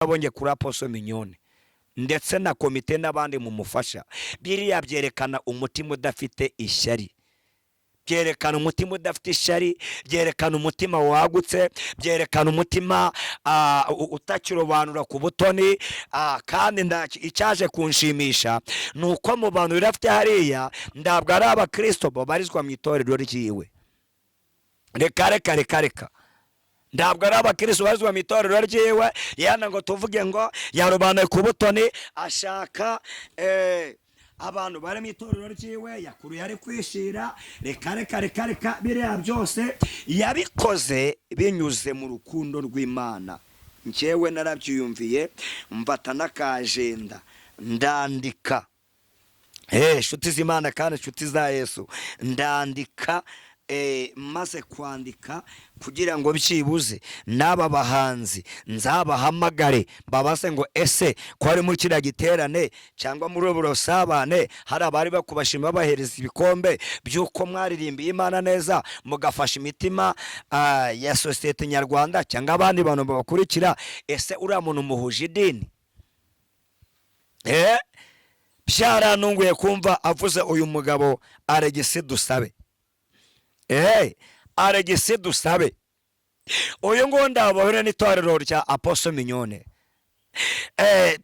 Nabonye kuri Apostle Mignone ndetse na komite n'abandi mumufasha, biriya byerekana umutima udafite ishyari, byerekana umutima udafite ishyari, byerekana umutima wagutse, byerekana umutima utakirobanura ku butoni. Kandi icyaje kunshimisha ni uko mu bantu yari afite hariya ntabwo ari abakristo babarizwa mu itorero ryiwe. Reka, reka, reka, reka, ntabwo ari abakristo babarizwa mu itorero ryiwe. Yana ngo tuvuge ngo yarobanuye ku butoni, ashaka abantu bari mu itorero ryiwe, yakuruye ari kwishira. Reka, reka, reka, reka, biriya byose yabikoze binyuze mu rukundo rw'Imana. Njyewe narabyiyumviye, mfata n'akajenda ndandika. Inshuti z'Imana kandi inshuti za Yesu, ndandika. Maze kwandika kugira ngo byibuze n'aba bahanzi nzabahamagare, mbabaze ngo: "Ese ko ari muri kiriya giterane cyangwa muri ubu busabane hari abari bakubashima, babahereza ibikombe by'uko mwaririmbiye Imana neza, mugafasha imitima ya sosiyete nyarwanda cyangwa abandi bantu babakurikira, ese uriya muntu muhuje idini?" Byarantunguye kumva avuze uyu mugabo Alegisi Dusabe. Alegisi Dusabe uyu nguyu ndabahuriye n'itorero rya Apostle Mignone.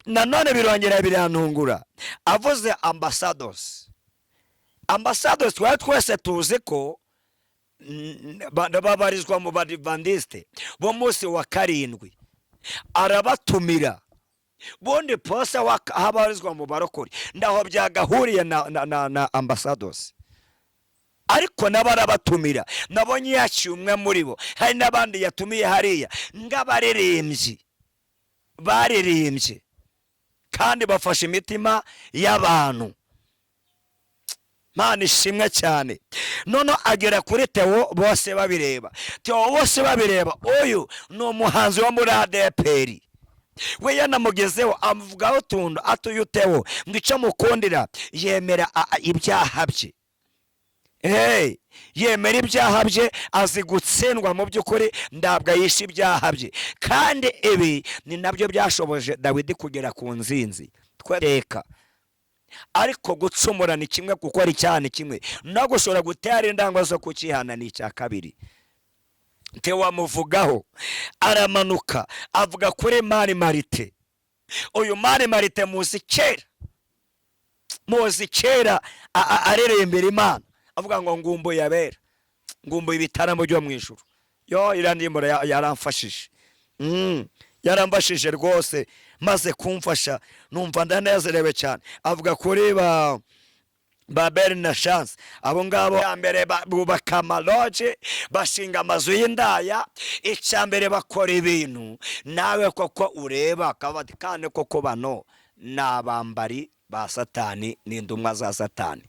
Nanone birongera birantungura avuze Ambassadors. Ambassadors twari twese tuzi ko babarizwa mu Badivandiste b'umunsi wa karindwi, arabatumira. Bundi pose aho abarizwa mu barokore, ndaho byagahuriye na Ambassadors, ariko nabo arabatumira. Nabonye yaciye umwe muri bo, hari n'abandi yatumiye hariya ng'abaririmbyi baririmbye kandi bafashe imitima y'abantu. Mana ishimwe cyane. Noneho agera kuri Theo bose babireba, Theo bose babireba. Uyu ni umuhanzi wo muri ADEPR. We yanamugezeho amuvugaho utuntu atuye Theo ngo icyo mukundira yemera ibyaha bye. Hey, yemera ibyaha bye, azi gutsindwa. Mu by'ukuri ntabwo yishe ibyaha bye, kandi ibi ni nabyo byashoboje Dawidi kugera ku nzinzi twereka. Ariko gucumura ni kimwe, gukora icyaha ni kimwe, no gushobora gutera indangwa zo kukihana ni icya kabiri. Ntiwamuvugaho, aramanuka avuga kuri Mani Martin. Uyu Mani Martin muzi kera, muzi kera arerembera Imana avuga ngo ngumbuye abera, ngumbuye ibitaramo byo mu ijuru. Yo iriya ndirimbo yaramfashije. Yaramfashije rwose. Maze kumfasha numva ndanezerewe cyane. Avuga kuri ba Beri na Chance, abo ngabo ya mbere bubaka amaloje, bashinga amazu y'indaya. Icya mbere bakora ibintu nawe koko ureba akaba ati, kandi koko bano ni abambari ba Satani, ni intumwa za Satani.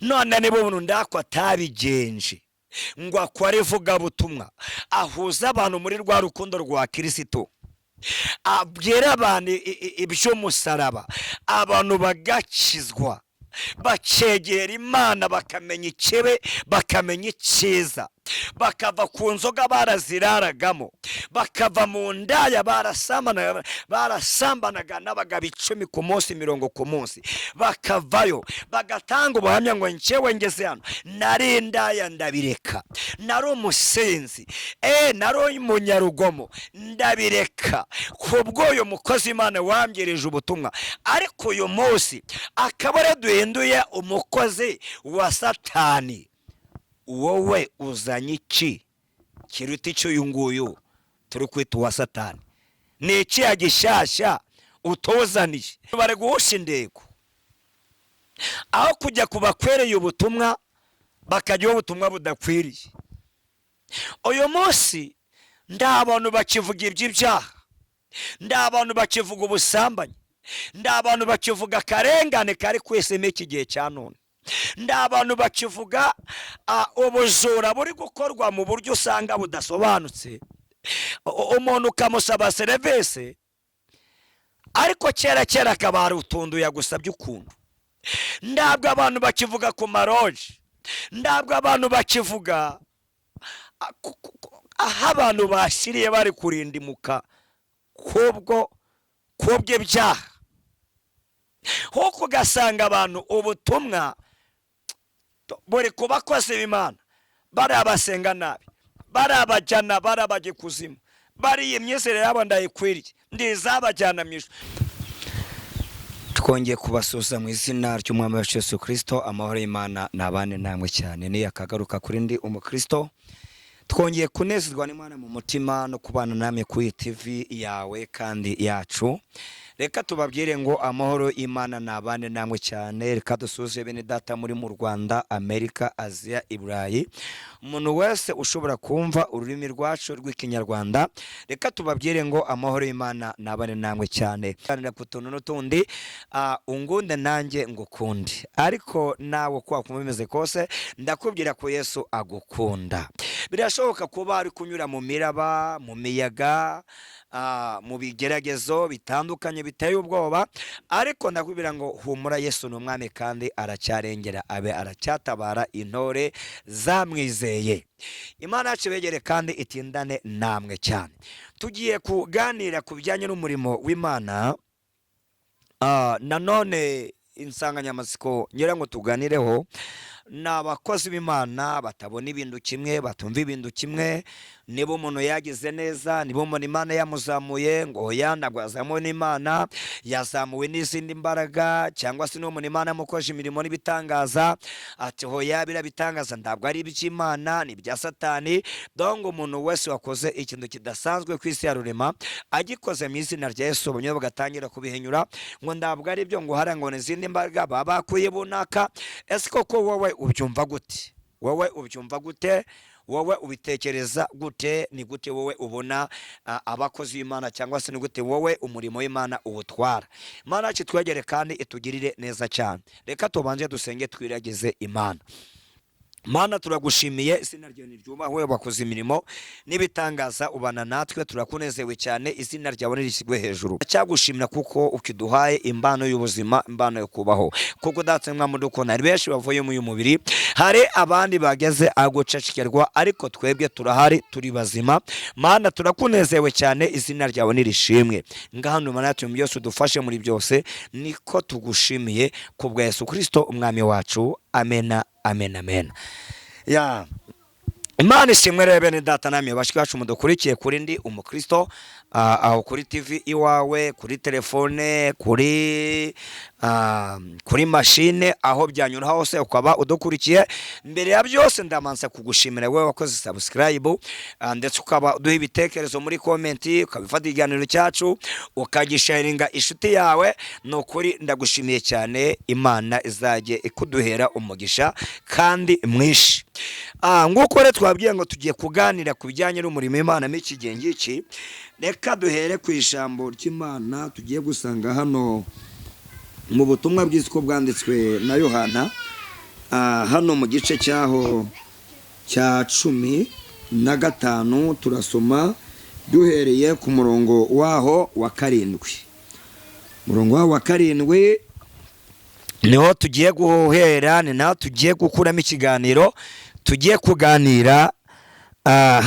None niba umuntu ndako atabigenje ngo akore ivugabutumwa, ahuze abantu muri rwa rukundo rwa Kirisito, abwira abantu iby'umusaraba, abantu bagakizwa, bakegera Imana, bakamenya ikibi, bakamenya icyiza, bakava ku nzoga baraziraragamo, bakava mu ndaya barasambanaga n'abagabo 10 ku munsi, 30 ku munsi, bakavayo bagatanga ubuhamya ngo: "Njyewe ngeze hano nari indaya ndabireka, nari umusinzi, nari umunyarugomo ndabireka kubw'uyu mukozi Imana wambwirije ubutumwa." Ariko uyu munsi akaba ariyo duhinduye umukozi wa Satani. Wowe uzanye iki kiruta icy'uyu nguyu turi kwita uwa Satani? Ni ikiya gishyashya utuzaniye? Bari guhusha intego aho kujya ku bakwereye ubutumwa, bakajyaho ubutumwa budakwiriye. Uyu munsi nta bantu bakivuga iby'ibyaha, nta bantu bakivuga ubusambanyi, nta bantu bakivuga akarengane kari ku isi muri iki gihe cya none, nta bantu bakivuga ubujura buri gukorwa mu buryo usanga budasobanutse. Umuntu ukamusaba serivisi, ariko kera kera akaba hari utuntu yagusabye ukuntu. Ntabwo abantu bakivuga ku maroji, ntabwo abantu bakivuga aho abantu bashyiriye bari kurindimuka. Kubwo kubw'ibyaha, nkuko ugasanga abantu ubutumwa buri ku bakozi b'Imana, bariya basenga nabi, bariya bajyana, bariya bajya ikuzimu, bariya imyizerere yabo ndayikwiriye, ndizabajyana mu ijuru. Twongeye kubasuhuza mu izina ry'Umwami wacu Yesu Kirisito. Amahoro y'Imana nabane namwe cyane. Ni akagaruka kuri Ndi Umukristo. Twongeye kunezerwa n'Imana mu mutima no kubana namwe kuri TV yawe kandi yacu. Reka tubabwire ngo amahoro y'Imana nabane namwe cyane. Reka dusuhuze bene data muri mu Rwanda, Amerika, Aziya, i Burayi, umuntu wese ushobora kumva ururimi rwacu rw'Ikinyarwanda. Reka tubabwire ngo amahoro y'Imana nabane namwe cyane. Ganira ku tuntu n'utundi, ungunde nanjye ngukunde, ariko nawe uko wakumva bimeze kose, ndakubwira ko Yesu agukunda. Birashoboka kuba ari kunyura mu miraba, mu miyaga, mu bigeragezo bitandukanye biteye ubwoba, ariko ndakubwira ngo humura, Yesu ni umwami kandi aracyarengera abe, aracyatabara intore zamwizeye. Imana yacu begere kandi itindane namwe cyane. Tugiye kuganira ku bijyanye n'umurimo w'Imana. Nanone insanganyamatsiko ngira ngo tuganireho ni abakozi b'Imana batabona ibintu kimwe, batumva ibintu kimwe. Niba umuntu yagize neza, niba umuntu Imana yamuzamuye, ngo oya, ntabwo yazamuwe n'Imana, yazamuwe n'izindi mbaraga. Cyangwa se niba umuntu Imana yamukoje imirimo n'ibitangaza, ati hoya, biriya bitangaza ntabwo ari iby'Imana, ni ibya Satani. Donc umuntu wese wakoze ikintu kidasanzwe ku isi ya rurema, agikoze mu izina rya Yesu, bamwe bagatangira kubihinyura ngo ntabwo ari byo, ngo hariya ngo ni izindi mbaraga baba bakuye bunaka. Ese koko wowe ubyumva gute? Wowe ubyumva gute? Wowe ubitekereza gute? Ni gute wowe ubona abakozi b'Imana, cyangwa se ni gute wowe umurimo w'Imana uwutwara? Imana yacu twegere kandi itugirire neza cyane. Reka tubanze dusenge, twiragize Imana. Mana, turagushimiye, izina ryawe niryubahwe. Wakoze imirimo n'ibitangaza, ubana natwe, turakunezewe cyane, izina ryawe nirishyirwe hejuru. Cyagushimira kuko ukiduhaye imbano y'ubuzima, imbano yo kubaho, kuko udatse mwamudukunda. Hari benshi bavuye mu uyu mubiri, hari abandi bageze agucecekerwa, ariko twebwe turahari, turi bazima. Mana, turakunezewe cyane, izina ryawe nirishimwe. Ngahano Mana yacu, byose udufashe muri byose, niko tugushimiye ku bwa Yesu Kristo umwami wacu. Amena, amena, amena. Ya Imana ishimwe. Rero bene data namwe bashiki bacu mudukurikiye kuri Ndi Umukristo, aho kuri TV iwawe, kuri telefone, kuri mashine, aho byanyura hose ukaba udukurikiye, mbere ya byose ndamanza kugushimira wowe wakoze subscribe, ndetse ukaba uduha ibitekerezo muri comment, ukabifata ikiganiro cyacu ukagisharinga inshuti yawe. Ni ukuri ndagushimiye cyane, Imana izajye ikuduhera umugisha kandi mwinshi. Nguko rero twabwiye ngo tugiye kuganira ku bijyanye n'umurimo w'Imana n'iki gihe ngiki. Reka duhere ku ijambo ry'Imana tugiye gusanga hano mu butumwa bwiza uko bwanditswe na Yohana, hano mu gice cyaho cya 15, turasoma duhereye ku murongo waho wa 7. Umurongo waho wa 7 niho tugiye guhera, ni naho tugiye gukuramo ikiganiro tugiye kuganira.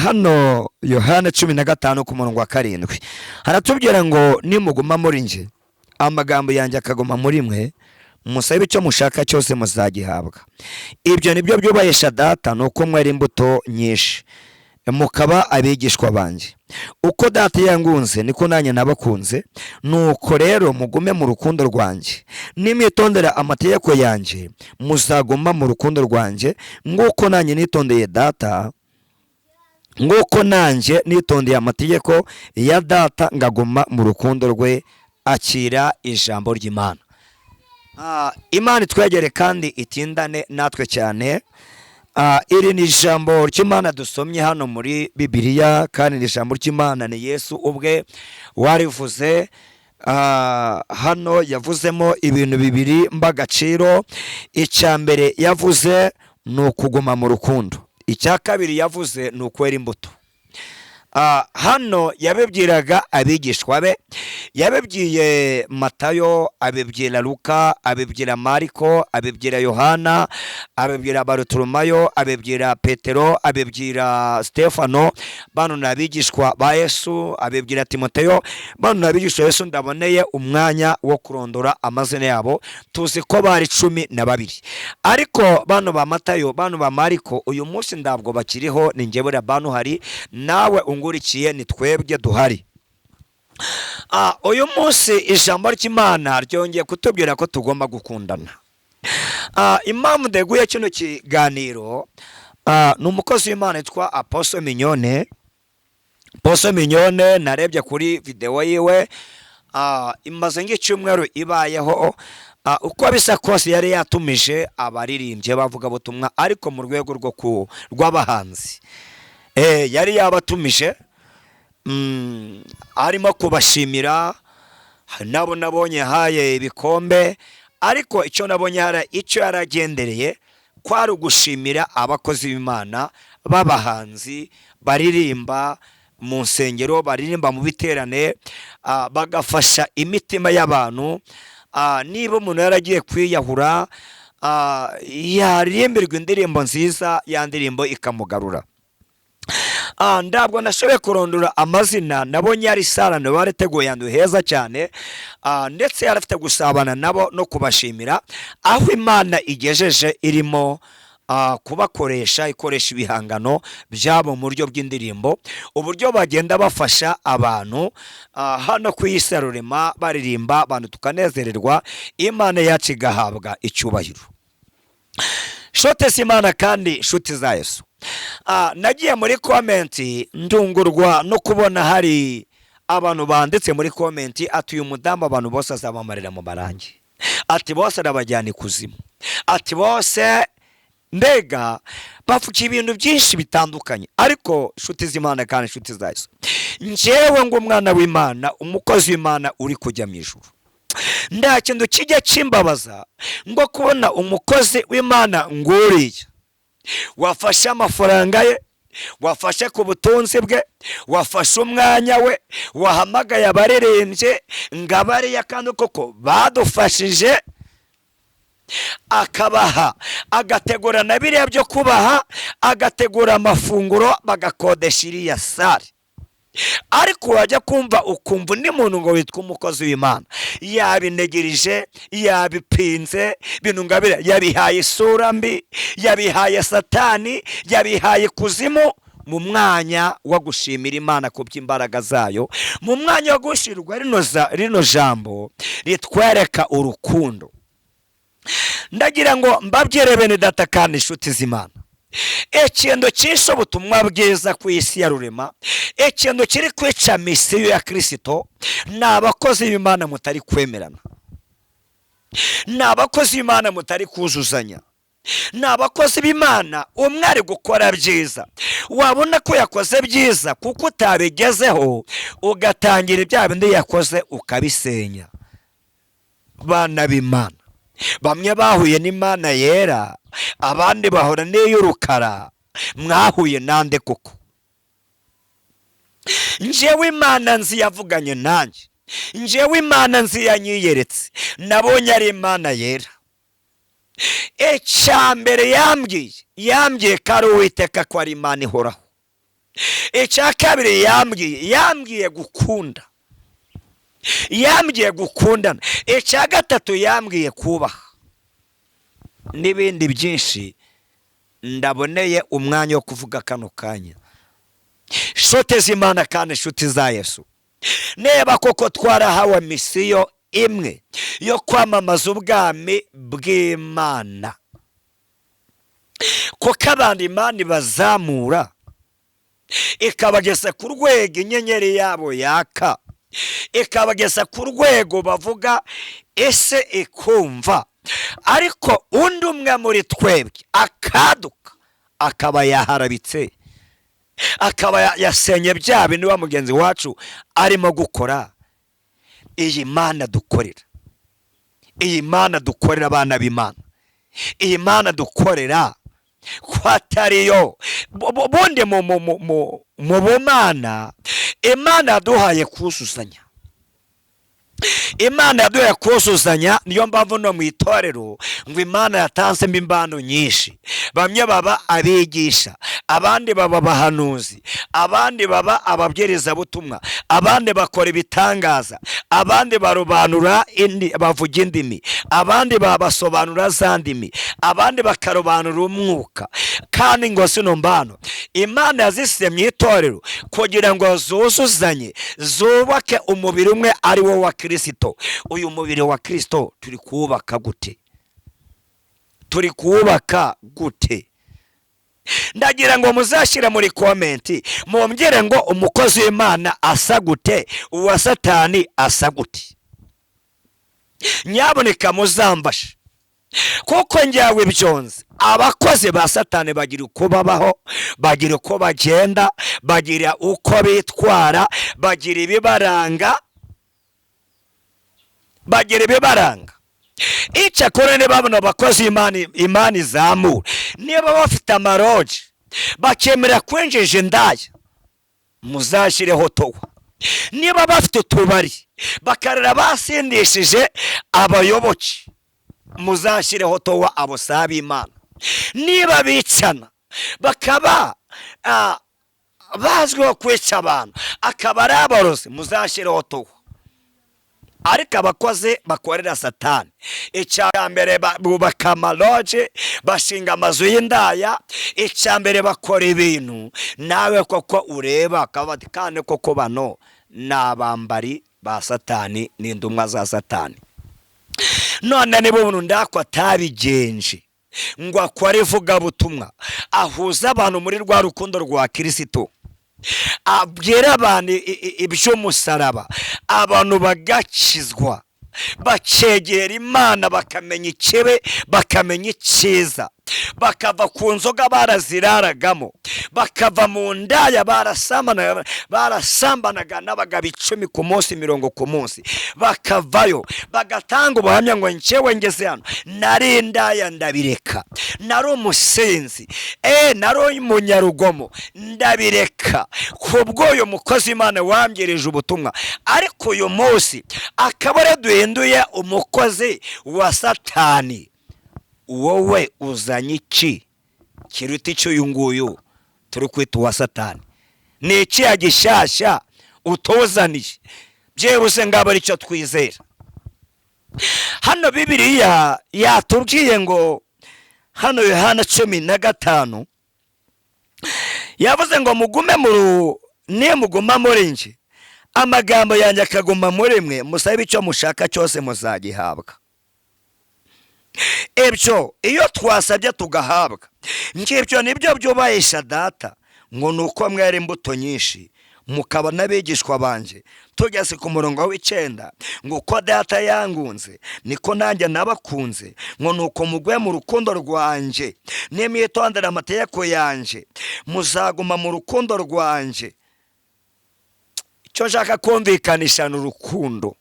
Hano Yohana 15 ku murongo wa 7 haratubwira ngo: "Nimuguma muri njye, amagambo yanjye akaguma muri mwe, musabe icyo mushaka cyose muzagihabwa. Ibyo nibyo byubahesha Data, ni uko mwera imbuto nyinshi, mukaba abigishwa banjye. Uko Data yangunze, niko nanjye nabakunze. Nuko rero mugume mu rukundo rwanjye. Nimwitondera amategeko yanjye, muzaguma mu rukundo rwanjye, nk'uko nanjye nitondeye Data, nk'uko nanjye nitondeye amategeko ya Data ngaguma mu rukundo rwe." Akira ijambo ry'Imana. Imana itwegere kandi itindane natwe cyane. Iri ni ijambo ry'Imana dusomye hano muri Bibiliya, kandi iri jambo ry'Imana ni Yesu ubwe warivuze. Hano yavuzemo ibintu bibiri mb'agaciro. Icya mbere yavuze ni ukuguma mu rukundo, icya kabiri yavuze ni ukwera imbuto. Hano yabibwiraga abigishwa be, yabibwiye Matayo, abibwira Luka, abibwira Mariko, abibwira Yohana, abibwira Barutolomayo, abibwira Petero, abibwira Stefano. Bano ni abigishwa ba Yesu. Abibwira Timoteyo. Bano ni abigishwa ba Yesu. Ndaboneye umwanya wo kurondora amazina yabo, tuzi ko bari 12, ariko bano ba Matayo, bano ba Mariko, uyu munsi ntabwo bakiriho. Ni njyewe Labani uhari, nawe ungurikiye, ni twebwe duhari. Uyu munsi ijambo ry'Imana ryongeye kutubwira ko tugomba gukundana. Impamvu ndeguye kino kiganiro, ni umukozi w'Imana witwa Apostle Mignone. Apostle Mignone narebye kuri videwo yiwe, imaze nk'icyumweru ibayeho. Uko bisa kose yari yatumije abaririmbyi b'abavugabutumwa, ariko mu rwego rw'abahanzi. Yari yabatumije, arimo kubashimira, nabo nabonye haye ibikombe, ariko icyo nabonye hari icyo yaragendereye kwari ugushimira abakozi b'Imana b'abahanzi baririmba mu nsengero, baririmba mu biterane, bagafasha imitima y'abantu. Niba umuntu yaragiye kwiyahura, yaririmbirwa indirimbo nziza, ya ndirimbo ikamugarura. Ntabwo nashoboye kurondora amazina, nabonye yari sarane barateguye ahantu heza cyane, ndetse yari afite gusabana nabo no kubashimira aho Imana igejeje irimo kubakoresha, ikoresha ibihangano byabo mu buryo bw'indirimbo, uburyo bagenda bafasha abantu, hano ku isi ya rurema, baririmba abantu tukanezererwa, Imana yacu igahabwa icyubahiro. Nshuti z'Imana kandi nshuti za Yesu, nagiye muri comment ndungurwa no kubona hari abantu banditse muri comment ati: "Uyu mudamu abantu bose azabamarira mu marangi," ati: "Bose arabajyana ikuzimu," ati: "Bose." Mbega bavuga ibintu byinshi bitandukanye. Ariko nshuti z'Imana kandi nshuti za Yesu, njyewe ngo umwana w'Imana, umukozi w'Imana uri kujya mu ijuru, nta kintu kijya kimbabaza ngo kubona umukozi w'Imana nguriya wafashe amafaranga ye, wafashe ku butunzi bwe, wafashe umwanya we, wahamagaye abaririmbyi ngo abariya kandi koko badufashije, akabaha, agategura na biriya byo kubaha, agategura amafunguro, bagakodesha iriya salle, ariko wajya kumva ukumva undi muntu ngo witwa umukozi w'Imana yabinegereje, yabipinze, bintu nga biriya, yabihaye isura mbi, yabihaye Satani, yabihaye ikuzimu, mu mwanya wo gushimira Imana ku by'imbaraga zayo, mu mwanya wo gushirwa rino jambo ritwereka urukundo. Ndagira ngo mbabwire bene data kandi inshuti z'Imana, ikintu cyishe ubutumwa bwiza ku isi ya rurema, ikintu kiri kwica misiyo ya Kirisito, ni abakozi b'Imana mutari kwemerana, ni abakozi b'Imana mutari kuzuzanya, ni abakozi b'Imana umwe ari gukora byiza, wabona ko yakoze byiza, kuko utabigezeho ugatangira ibya bindi yakoze ukabisenya. Bana b'Imana, bamwe bahuye n'Imana yera, abandi bahura n'iy'urukara. Mwahuye nande koko? Njyewe Imana nzi yavuganye nanjye, njyewe Imana nzi yanyiyeretse, nabonye ari Imana yera. Icya mbere yambwiye, yambwiye ko ari Uwiteka, ko ari Imana ihoraho. Icya kabiri yambwiye, yambwiye gukunda, yambwiye gukundana. Icya gatatu yambwiye kubaha, n'ibindi byinshi ndaboneye umwanya wo kuvuga kano kanya. Nshuti z'Imana kandi inshuti za Yesu, niba koko twarahawe misiyo imwe yo kwamamaza ubwami bw'Imana, kuko abantu Imana ibazamura ikabageza ku rwego inyenyeri yabo yaka, ikabageza ku rwego bavuga ese ikumva, ariko undi umwe muri twebwe akaduka akaba yaharabitse, akaba yasenye bya bintu wa mugenzi wacu arimo gukora. Iyi Mana dukorera, iyi Mana dukorera, abana b'Imana, iyi Mana dukorera ko atariyo bundi. Mu bumana Imana yaduhaye kuzuzanya, Imana yaduhaye kuzuzanya. Niyo mpamvu no mu itorero ngo Imana yatanzemo imbano nyinshi. Bamwe baba abigisha, abandi baba abahanuzi, abandi baba ababwirizabutumwa, abandi bakora ibitangaza, abandi barobanura bavuga indimi, abandi babasobanura za ndimi, abandi bakarobanura umwuka. Kandi ngo zino mbano Imana yazisize mu itorero kugira ngo zuzuzanye, zubake umubiri umwe ari wo wa Kirisito. Uyu mubiri wa Kirisito turi kuwubaka gute? Turi kuwubaka gute? Ndagira ngo muzashyire muri comment, mumbwire ngo umukozi w'Imana asa gute, uwa Satani asa gute? Nyaboneka muzamfashe, kuko njyawe byonze abakozi ba Satani bagira uko babaho, bagira uko bagenda, bagira uko bitwara, bagira ibibaranga, bagira ibibaranga. Icyakora niba babona abakozi Imana izamura, niba bafite amaroji bakemera kwinjija indaya, muzashyireho towa. Niba bafite utubari bakarera basindishije abayoboke, muzashyireho towa. Abo si ab'Imana. Niba bicana, bakaba bazwiho kwica abantu, akaba ari aborozi, muzashyireho towa. Ariko abakozi bakorera Satani, icya mbere bubaka amaloje, bashinga amazu y'indaya. Icya mbere bakora ibintu nawe koko ureba kandi koko bano ni abambari ba Satani, ni intumwa za Satani. None niba umuntu ndako atabigenje ngo akore ivugabutumwa, ahuze abantu muri rwa rukundo rwa Kirisito, abwira abantu iby'umusaraba, abantu bagakizwa, bakegera Imana, bakamenya ikibi, bakamenya icyiza, bakava ku nzoga baraziraragamo, bakava mu ndaya barasambanaga n'abagabo 10 ku munsi, 20 ku munsi, bakavayo bagatanga ubuhamya ngo njyewe ngeze hano nari indaya ndabireka, nari umusinzi, nari umunyarugomo ndabireka, kubw'uyu mukozi Imana wambwirije ubutumwa. Ariko uyu munsi akaba ari duhinduye umukozi wa Satani. Wowe uzanye iki kiruta icyo uyu nguyu turi kwita uwa Satani? Ni ikiya gishyashya utuzaniye? Byihuse ngabo aricyo twizera. Hano Bibiliya yatubwiye ngo hano Yohana 15 yavuze ngo mugume nimuguma muri njye, amagambo yanjye akaguma muri mwe, musabe icyo mushaka cyose muzagihabwa. Ibyo iyo twasabye tugahabwa, ngibyo nibyo byubahisha Data, ngo ni uko mwera imbuto nyinshi mukaba n'abigishwa banjye. Tugeze ku murongo w'9, ngo uko Data yangunze niko nanjye nabakunze, ngo ni uko mugwe mu rukundo rwanjye, nimwitondera amategeko yanjye muzaguma mu rukundo rwanjye. Icyo nshaka kumvikanisha ni urukundo,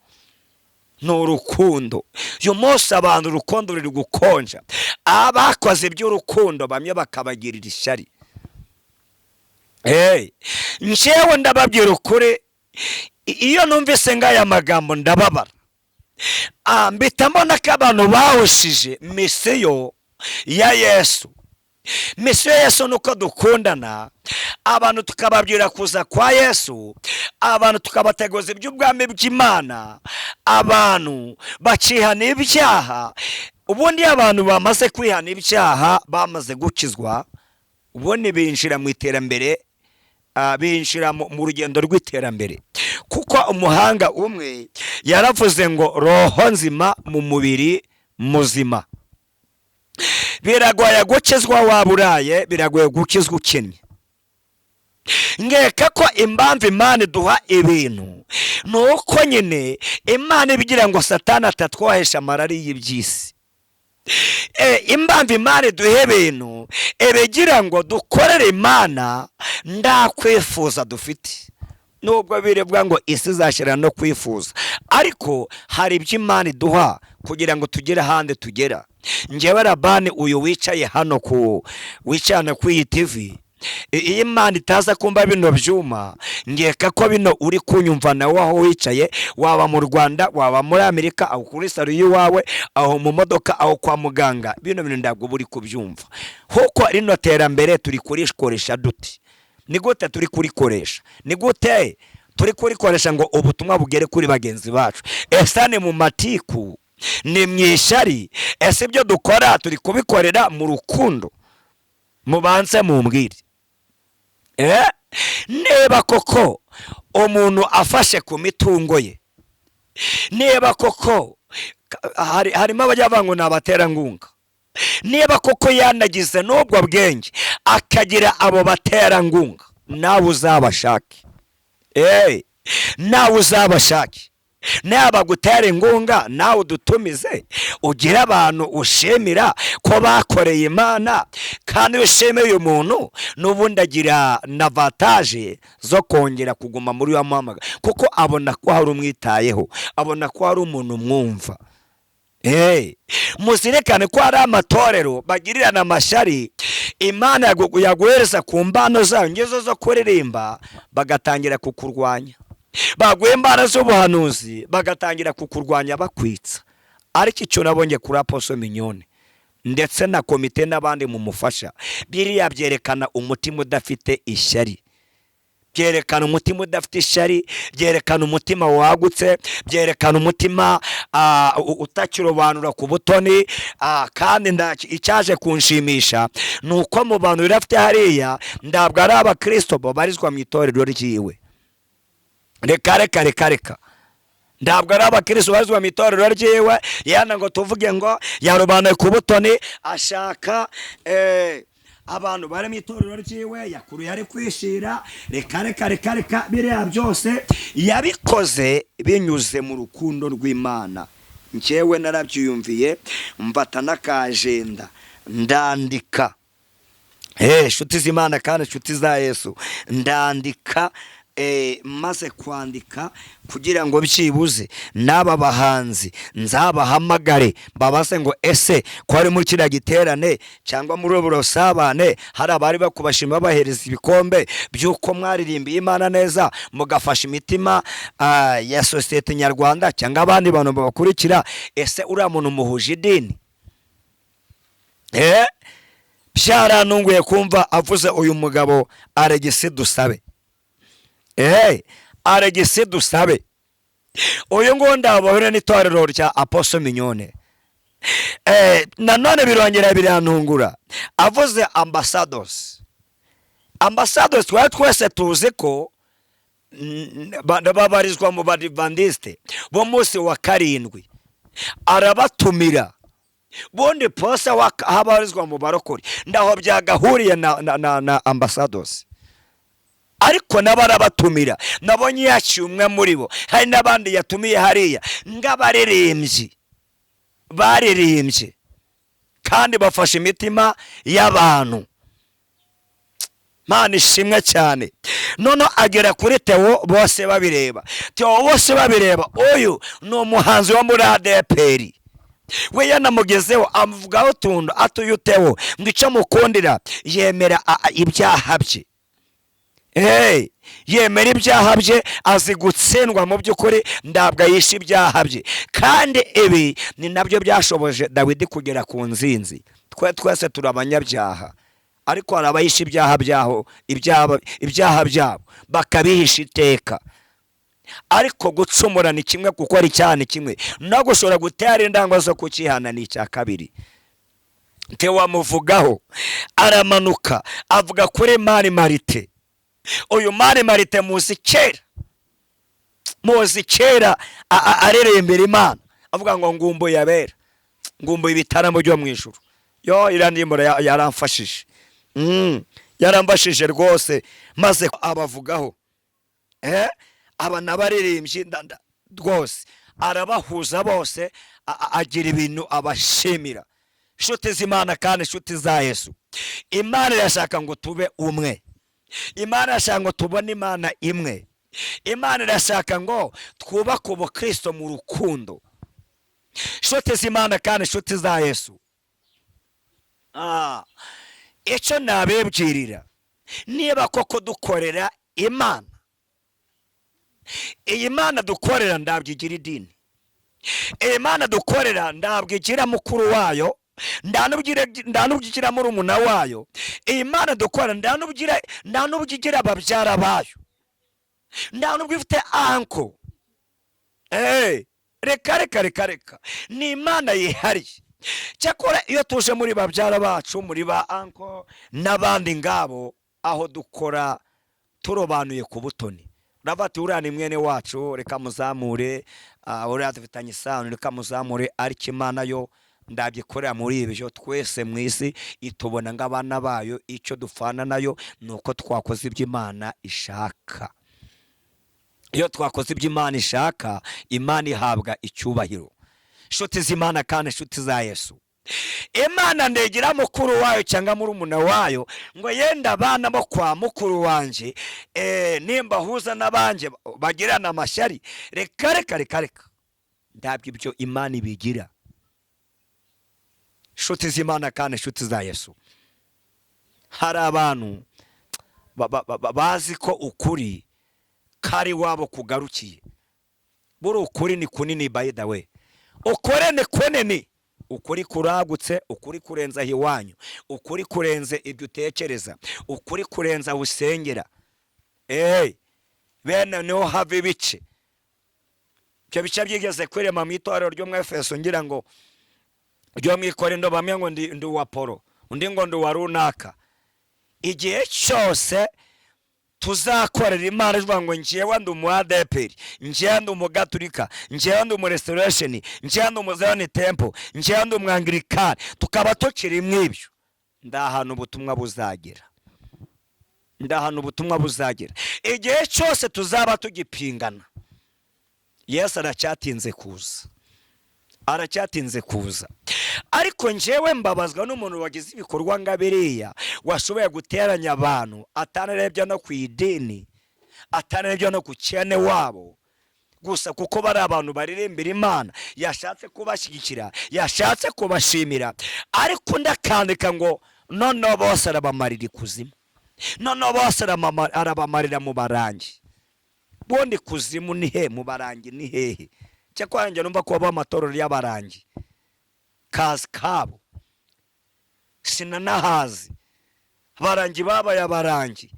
ni urukundo. Uyu munsi abantu urukundo ruri gukonja, abakoze iby'urukundo bamwe bakabagirira ishyari. Njyewe ndababwira ukuri, iyo numvise ngaya magambo ndababara. Mpita mbona ko abantu bahushije misiyo ya Yesu. Misiyo ya Yesu ni uko dukundana, abantu tukababwira kuza kwa Yesu, abantu tukabateguza iby'ubwami bw'Imana, abantu bakihana ibyaha. Ubundi iyo abantu bamaze kwihana ibyaha, bamaze gukizwa, ubundi binjira mu iterambere, binjira mu rugendo rw'iterambere. Kuko umuhanga umwe yaravuze ngo roho nzima mu mubiri muzima. Biragoye gukizwa waburaye, biragoye gukizwa ukennye. Nkeka ko impamvu Imana iduha ibintu ni uko nyine Imana ibigira ngo Satani atatwohesha amarari y'iby'isi. Impamvu Imana iduha ibintu ibigira ngo dukorere Imana ndakwifuza dufite, nubwo birebwa ngo isi izashyira no kwifuza, ariko hari ibyo Imana iduha kugira ngo tugere ahandi tugera. Njyewe Labani uyu wicaye hano ku wicaye hano ku iyi TV. Iyo Imana itaza kumva bino byuma, ngeka ko bino uri kunyumva nawe aho wicaye, waba mu Rwanda, waba muri Amerika, aho kuri salo y'iwawe, aho mu modoka, aho kwa muganga, bino bintu ntabwo uba uri kubyumva. Kuko rino terambere turi kurikoresha dute? Ni gute turi kurikoresha? Ni gute turi kurikoresha ngo ubutumwa bugere kuri bagenzi bacu? Ese ni mu matiku? Ni mu ishyari? Ese ibyo dukora turi kubikorera mu rukundo? Mubanze mumbwire. Niba koko umuntu afashe ku mitungo ye, niba koko harimo abajya bavuga ngo ni abaterankunga, niba koko yanagize n'ubwo bwenge akagira abo baterankunga, nawe uzabashake. Nawe uzabashake, naba gutera inkunga, nawe udutumize, ugire abantu ushimira ko bakoreye Imana. Kandi iyo ushimiye uyu muntu, n'ubundi agira na vantage zo kongera kuguma muri wa muhamagaro, kuko abona ko hari umwitayeho, abona ko hari umuntu umwumva. Muzirikane ko hari amatorero bagirirana amashyari. Imana yaguhereza ku mbano zayo ngezo zo kuririmba, bagatangira kukurwanya, baguha imbaraga z'ubuhanuzi, bagatangira kukurwanya bakwitsa. Ariko icyo nabonye kuri Apostle Mignone ndetse na komite n'abandi mumufasha, biriya byerekana umutima udafite ishyari, byerekana umutima udafite ishyari, byerekana umutima wagutse, byerekana umutima utakirobanura ku butoni. Kandi icyaje kunshimisha ni uko mu bantu bari afite hariya, ntabwo ari abakristo babarizwa mu itorero ryiwe. Reka reka reka reka, ntabwo ari abakristo babarizwa mu itorero ryiwe. Yana ngo tuvuge ngo yarobanuye ku butoni, ashaka abantu bari mu itorero ryiwe, yakuruye ari kwishira. Reka reka reka reka, biriya byose yabikoze binyuze mu rukundo rw'Imana. Njyewe narabyiyumviye, mfata n'akajenda ndandika. Inshuti z'Imana kandi inshuti za Yesu, ndandika. Maze kwandika kugira ngo byibuze n'aba bahanzi nzabahamagare, mbabaze ngo: "Ese ko ari muri kiriya giterane cyangwa muri ubu busabane hari abari bakubashima, babahereza ibikombe by'uko mwaririmbiye Imana neza, mugafasha imitima ya sosiyete nyarwanda cyangwa abandi bantu babakurikira, ese uriya muntu muhuje idini?" Byarantunguye kumva avuze uyu mugabo Alegisi Dusabe. Alegisi Dusabe uyu nguyu ndabahure n'itorero rya Apostle Mignone. Nanone birongera birantungura avuze ambassadors. Ambassadors twari twese tuzi ko babarizwa mu Badivandisite b'umunsi wa karindwi, arabatumira. Bundi pose habarizwa mu barokore, ndaho byagahuriye na ambassadors, ariko nabo arabatumira. Nabonye yaciye umwe muri bo, hari n'abandi yatumiye hariya ng'abaririmbyi baririmbye kandi bafashe imitima y'abantu. Mana ishimwe cyane. None agera kuri Theo bose babireba, Theo bose babireba. Uyu ni umuhanzi wo muri ADEPR. We yanamugezeho, amuvugaho utuntu atuye Theo ngo icyo mukundira yemera ibyaha bye. Hey, yemera ibyaha bye, azi gutsindwa. Mu by'ukuri ntabwo yishe ibyaha bye, kandi ibi ni nabyo byashoboje Dawidi kugera ku nzinzi. Twe twese turi abanyabyaha, ariko hari abahisha ibyaha byaho, ibyaha byabo bakabihisha iteka. Ariko gucumura ni kimwe, gukora icyaha ni kimwe, no gushobora gutera indangwa zo kukihana ni icya kabiri. Ntiwamuvugaho, aramanuka avuga kuri Mani Martin. Uyu Mani Martin muzi kera, muzi kera arerembera Imana, avuga ngo ngumbuye abera, ngumbuye ibitaramo byo mu ijuru. Yo iriya ndirimbo yaramfashije, yaramfashije rwose. Maze abavugaho, aba n'abaririmbyi rwose arabahuza bose, agira ibintu abashimira. Inshuti z'Imana kandi inshuti za Yesu, Imana irashaka ngo tube umwe, Imana irashaka ngo tubone Imana imwe, Imana irashaka ngo twubake ubukristo mu rukundo. Inshuti z'Imana kandi inshuti za Yesu, icyo nabibwirira Niba koko dukorera Imana, iyi Mana dukorera ntabwo igira idini. Iyi Mana dukorera ntabwo igira mukuru wayo, nta n'ubwo igira murumuna wayo. Iyi Mana dukorera nta n'ubwo igira ababyara bayo, nta n'ubwo ifite uncle. Reka, reka, reka, reka, ni Imana yihariye. Cyakora iyo tuje muri babyara bacu, muri ba uncle n'abandi ngabo, aho dukora turobanuye ku butoni. Uravuga ati: "Uriya ni mwene wacu, reka muzamure. Uriya dufitanye isano, reka muzamure." Ariko Imana yo ndabyikorera muri ibyo. Twese mu isi itubona nk'abana bayo. Icyo dupfana nayo ni uko twakoze ibyo Imana ishaka. Iyo twakoze ibyo Imana ishaka, Imana ihabwa icyubahiro. Inshuti z'Imana kandi inshuti za Yesu, Imana ndegera mukuru wayo cyangwa murumuna wayo ngo yenda abana bo kwa mukuru wanjye nimba ahuza n'abanjye bagirana amashyari. Reka, reka, reka, reka, ntabwo ibyo Imana ibigira. Inshuti z'Imana kandi inshuti za Yesu, hari abantu bazi ko ukuri kari wabo kugarukiye. Buri ukuri ni kunini. By the way, ukuri ni kunini, ukuri kuragutse, ukuri kurenza aho iwanyu, ukuri kurenze ibyo utekereza, ukuri kurenza aho usengera. Bene niho hava ibice. Ibyo bice byigeze kwirema mu itorero ryo mu Efeso, ngira ngo ryo mu Ikorindo. Bamwe ngo ndi uwa Polo, undi ngo ndi uwa runaka. Igihe cyose tuzakorera Imana ivuga ngo njyewe ndi umu ADEPR, njyewe ndi umugaturika, njyewe ndi umurestoration, njyewe ndi umuzayoni temple, njyewe ndi umwangirikani, tukaba tukiri mu ibyo, ndahantu ubutumwa buzagera, ndahantu ubutumwa buzagera. Igihe cyose tuzaba tugipingana, Yesu aracyatinze kuza, aracyatinze kuza. Ariko njyewe mbabazwa n'umuntu wagize ibikorwa nga biriya, washoboye guteranya abantu, atanarebye no ku idini, atanarebye no ku cyene wabo gusa, kuko bari abantu baririmbira Imana, yashatse kubashyigikira, yashatse kubashimira, ariko undi akandika ngo noneho bose arabamarira ikuzimu, noneho bose arabamarira mu barangi. Bundi kuzimu ni he? Mu barangi ni hehe? Cyakora njye numva ko babaho amatorero y'abarangi, kazi kabo sinanahazi. Abarangi babaye abarangi,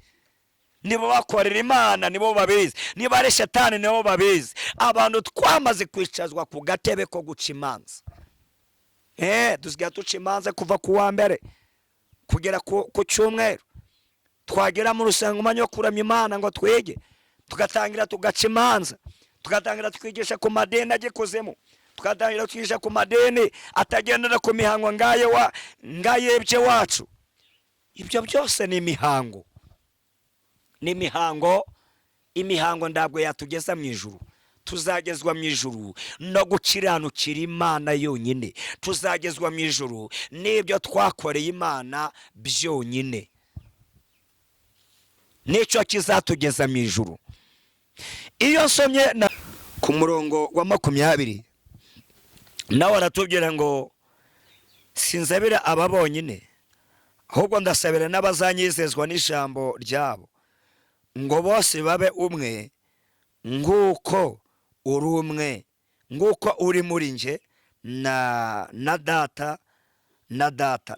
nibo bakorera Imana, nibo babizi. Niba ari shetani, nibo babizi. Abantu twamaze kwicazwa ku gatebe ko guca imanza. Dusigaye duca imanza kuva ku wa mbere kugera ku cyumweru. Twagera mu rusengero, umwanya wo kuramya Imana ngo twige, tugatangira tugaca imanza, tugatangira twigisha ku madini agikuzimu, tugatangira twigisha ku madini atagendera ku mihango ngaye wa ngayebye wacu. Ibyo byose ni imihango, ni imihango. Imihango ntabwo yatugeza mu ijuru. Tuzagezwa mu ijuru no gukiranukira Imana yonyine. Tuzagezwa mu ijuru n'ibyo twakoreye Imana byonyine, nicyo kizatugeza mu ijuru. Iyo nsomye ku murongo wa 20, nawe aratubwira ngo: "Sinzabira aba bonyine, ahubwo ndasabira n'abazanyizezwa n'ijambo ryabo, ngo bose babe umwe nk'uko uri umwe, nk'uko uri muri nje na Data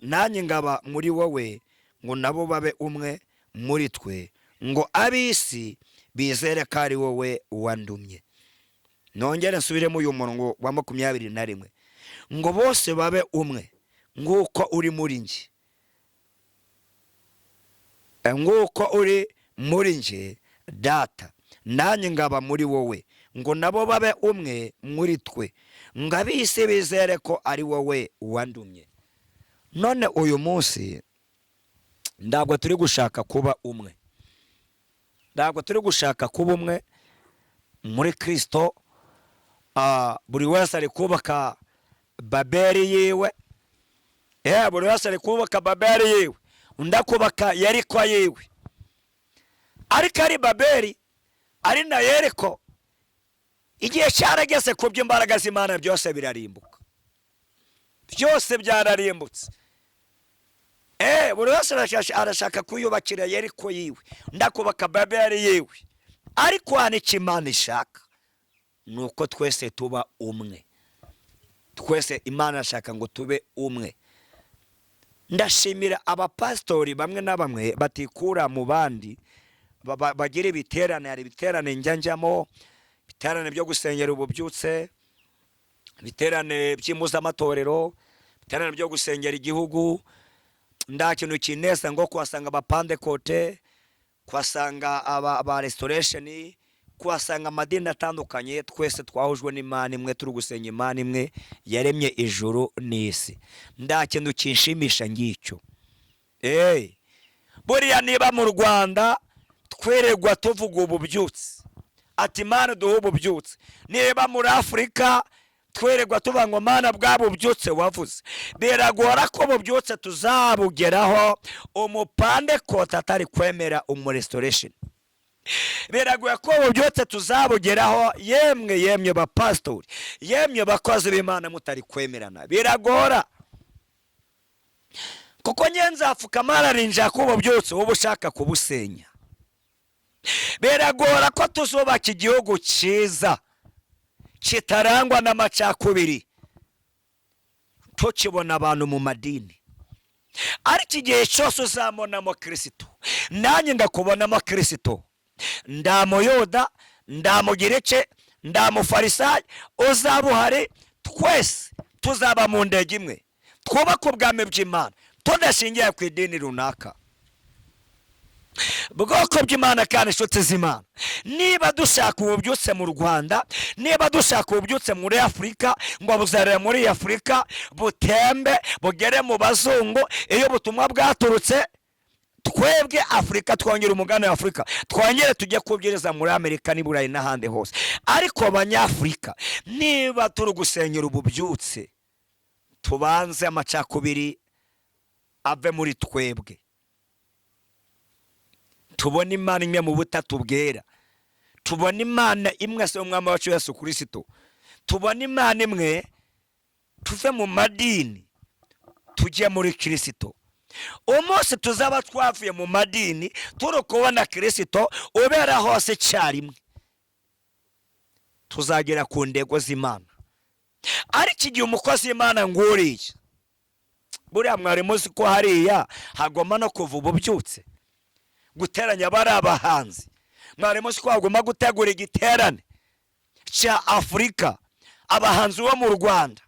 nanjye ngaba muri wowe, ngo nabo babe umwe muri twe, ngo ab'isi bizere ko ari wowe wandumye." Nongere nsubiremo uyu murongo wa 21: ngo bose babe umwe nk'uko uri muri njye, nk'uko uri muri njye Data, nanjye ngaba muri wowe, ngo nabo babe umwe muri twe, ngo ab'isi bizere ko ari wowe wandumye. None uyu munsi ntabwo turi gushaka kuba umwe, ntabwo turi gushaka kuba umwe muri Kirisito. Buri wese ari kubaka Babeli yiwe. Buri wese ari kubaka Babeli yiwe, undi akubaka Yeriko yiwe. Ariko ari Babeli, ari na Yeriko, igihe cyarageze ku by'imbaraga z'Imana byose birarimbuka, byose byararimbutse. Buri wese arashaka kwiyubakira Yeriko yiwe, ndakubaka Babeli yiwe. Ariko hano icyo Imana ishaka ni uko twese tuba umwe. Twese Imana irashaka ngo tube umwe. Ndashimira abapasitori bamwe na bamwe batikura mu bandi, bagira ibiterane. Hari ibiterane njya njyamo, ibiterane byo gusengera ububyutse, ibiterane by'impuzaamatorero, ibiterane byo gusengera igihugu. Nta kintu kineza ngo kuhasanga abapandekote, kuhasanga aba Restoration, kuhasanga amadini atandukanye. Twese twahujwe n'Imana imwe, turi gusenga Imana imwe yaremye ijuru n'isi. Nta kintu kinshimisha ngicyo. Buriya niba mu Rwanda twirirwa tuvuga ububyutse, ati Imana duhe ububyutse, niba muri Afurika twirirwa tuvuga ngo Mana bwa bubyutse wavuze, biragora ko bubyutse tuzabugeraho umupandekota atari kwemera umurestoration. Biragoye ko ububyutse tuzabugeraho, yemwe yemwe bapasitori, yemwe bakozi b'Imana, mutari kwemerana. Biragora, kuko nzapfukama ararinjira ko ububyutse uba ushaka kubusenya. Biragora ko tuzubaka igihugu cyiza kitarangwa n'amacakubiri tukibona abantu mu madini. Ariko igihe cyose uzabonamo Kirisito, nanjye ngakubonamo Kirisito, ndamuyuda, ndamugireke, ndamufarisayo, uzaba uhari, twese tuzaba mu ndege imwe, twubake ubwami bw'Imana tudashingiye ku idini runaka. Bwoko bw'Imana kandi inshuti z'Imana, niba dushaka ububyutse mu Rwanda, niba dushaka ububyutse muri Afurika, ngo buzarere muri Afurika, butembe bugere mu bazungu, iyo ubutumwa bwaturutse twebwe Afurika, twongere umugabane wa Afurika, twongere tujye kubwiriza muri Amerika n'i Burayi n'ahandi hose. Ariko Abanyafurika, niba turi gusenyera ububyutse, tubanze amacakubiri ave muri twebwe, tubone Imana imwe mu butatu bwera, tubone Imana imwe se umwami wacu Yesu Kirisito, tubone Imana imwe, tuve mu madini tujye muri Kirisito. Umunsi tuzaba twavuye mu madini turi kubona Kirisito ubera hose icyarimwe, tuzagera ku ntego z'Imana. Ariko igihe umukozi w'Imana nguriye, buriya mwari muzi ko hariya hagomba no kuva ububyutse, guteranya bari abahanzi? Mwari muzi ko hagomba gutegura igiterane cya Afurika, abahanzi bo mu Rwanda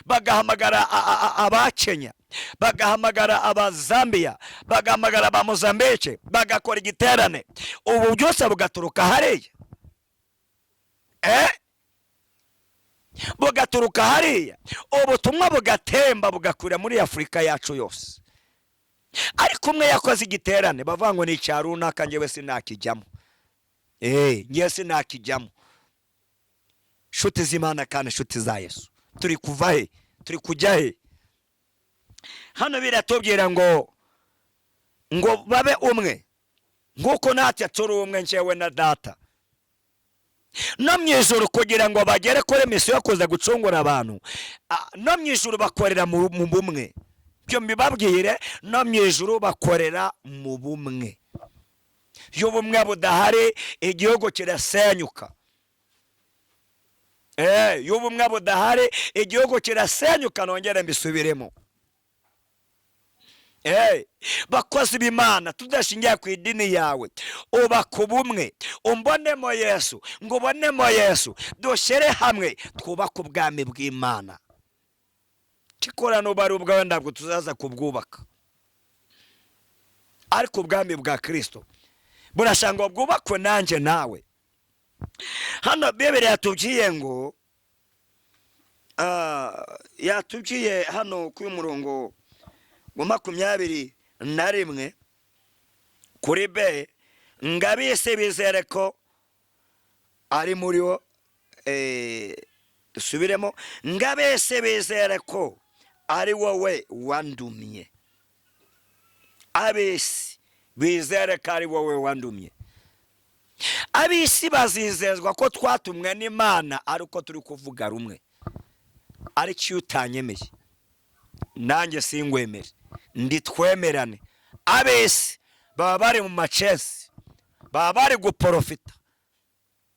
bagahamagara aba Kenya, bagahamagara aba Zambia, bagahamagara aba Mozambique, bagakora igiterane, ubu byose bugaturuka hariya, bugaturuka hariya, ubutumwa bugatemba bugakwira muri Afurika yacu yose. Ariko umwe yakoze igiterane, bavuga ngo ni icya runaka, njyewe sinakijyamo, njyewe sinakijyamo. Inshuti z'Imana kandi inshuti za Yesu, turi kuva he? Turi kujya he? Hano biratubwira ngo babe umwe nk'uko natwe turi umwe, njyewe na Data. No mu ijuru, kugira ngo bagere kuri misiyo yo kuza gucungura abantu, no mu ijuru bakorera mu bumwe. Ibyo mbibabwire, no mu ijuru bakorera mu bumwe. Iyo ubumwe budahari, igihugu kirasenyuka. Iyo ubumwe budahari, igihugu kirasenyuka. Nongere mbisubiremo. Bakozi b'Imana, tudashingiye ku idini yawe, ubaka ubumwe, umbonemo Yesu, ngo ubonemo Yesu, dushyire hamwe twubake ubwami bw'Imana. Kikora nuba ari ubwawe, ntabwo tuzaza kubwubaka. Ariko ubwami bwa Kirisito burashaka ngo bwubakwe nanjye nawe. Hano Bibiri yatubwiye ngo, yatubwiye hano kuri murongo wa 21 kuri B, ngo ab'isi bizere ko ari muri wo. Dusubiremo: ngo ab'isi bizere ko ari wowe wandumye. Ab'isi bizere ko ari wowe wandumye. Ab'isi bazizezwa ko twatumwe n'Imana ari uko turi kuvuga rumwe. Ariko iyo utanyemeye, nanjye singwemere, Nditwemerane. Ab'isi baba bari mu macesi, baba bari guporofita,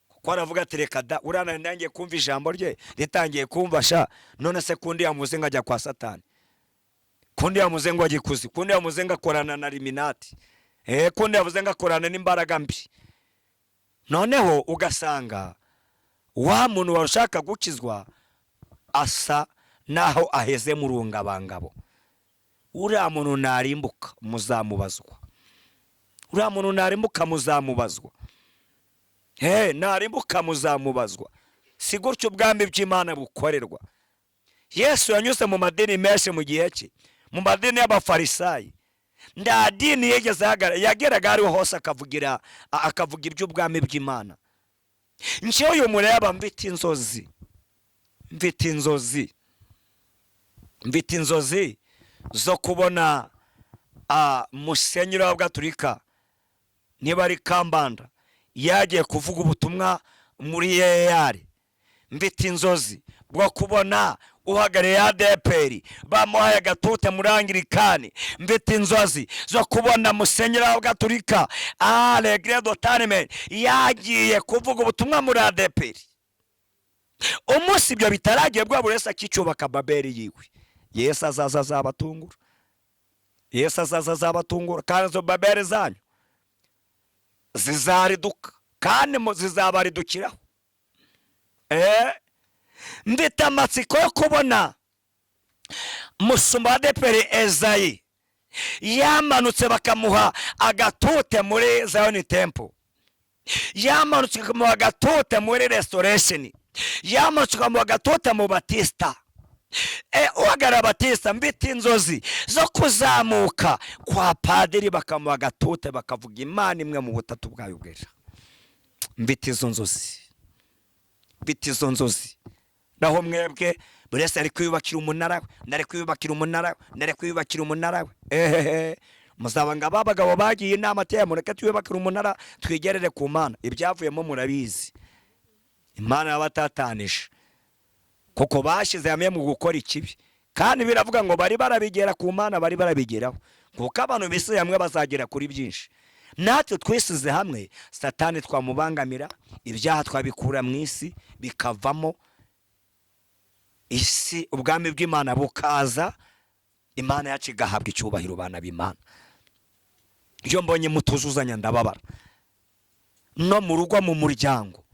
kuko aravuga ati reka da, uriya ntangiye kumva ijambo rye ritangiye kumva sha. None se kundi yamuze ngo ajya kwa Satani, kundi yamuze ngo ajya ikuzi, kundi yamuze ngo akorana na Illuminati, kundi yavuze ngo akorana n'imbaraga mbi. Noneho ugasanga wa muntu washaka gukizwa asa naho aheze mu rungabangabo. Uriya muntu narimbuka muzamubazwa, uriya muntu narimbuka muzamubazwa, narimbuka muzamubazwa. Si gutyo ubwami bw'Imana bukorerwa. Yesu yanyuze mu madini menshi mu gihe cye, mu madini y'Abafarisayi. Nta dini yigeze ahagarara, yageraga ariho hose akavuga iby'ubwami bw'Imana. Njyewe uyu mureba, mfite inzozi, mfite inzozi, mfite inzozi zo kubona musenyeri w'Abagatulika, niba ari Kambanda, yagiye kuvuga ubutumwa muri EAR. Mfite inzozi bwo kubona uhagarariye ADEPR bamuhaye agatute muri Angirikani. Mfite inzozi zo kubona musenyeri w'Abagatulika Alegre Dotanime yagiye kuvuga ubutumwa muri ADEPR. Umunsi ibyo bitaragiye bwa, buri wese akicyubaka Babeli yiwe, Yesu azaza azabatungura, Yesu azaza azabatungura, kandi izo Babeli zanyu zizariduka, kandi zizabaridukiraho. Mfite amatsiko yo kubona musumba wa ADEPR Ezayi yamanutse bakamuha agatute muri Zion Temple, yamanutse bakamuha agatute muri Restoration, yamanutse bakamuha agatute mu Batista, uhagarara Batista. Mfite inzozi zo kuzamuka kwa padiri bakamuha agatute, bakavuga Imana imwe mu butatu bwayo bwera. Mfite izo nzozi, mfite izo nzozi. Naho mwebwe buri wese ari kwiyubakira umunara we, ndari kwiyubakira umunara we, ndari kwiyubakira umunara we. Ehehe, muzaba ngo aba bagabo bagiye inama ati mureke twiyubakire umunara twigerere ku Mana. Ibyavuyemo murabizi, Imana yabatatanije kuko bashyize hamwe mu gukora ikibi. Kandi biravuga ngo bari barabigera ku Mana, bari barabigeraho, kuko abantu bisize hamwe bazagera kuri byinshi. Natwe twisize hamwe, Satani twamubangamira, ibyaha twabikura mu isi bikavamo isi, ubwami bw'Imana bukaza, Imana yacu igahabwa icyubahiro. Bana b'Imana, iyo mbonye mutuzuzanya ndababara. No mu rugo, mu muryango,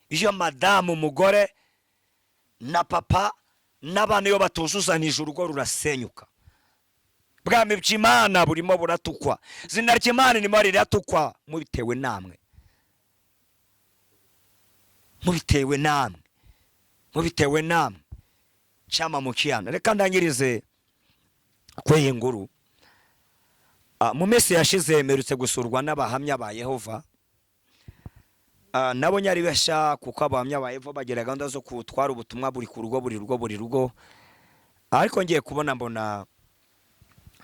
iyo madamu, umugore na papa n'abana, iyo batuzuzanije, urugo rurasenyuka. Bwami bw'Imana burimo buratukwa, izina ry'Imana ririmo riratukwa, mubitewe namwe, mubitewe namwe, mubitewe namwe. Cyama mukiyana. Reka ndangirize kuri iyi nguru. Mu minsi yashize mperutse gusurwa n'Abahamya ba Yehova. Nabo nyari bashya, kuko Abahamya ba Yehova bagira gahunda zo kutwara ubutumwa buri ku rugo, buri rugo, buri rugo. Ariko ngiye kubona mbona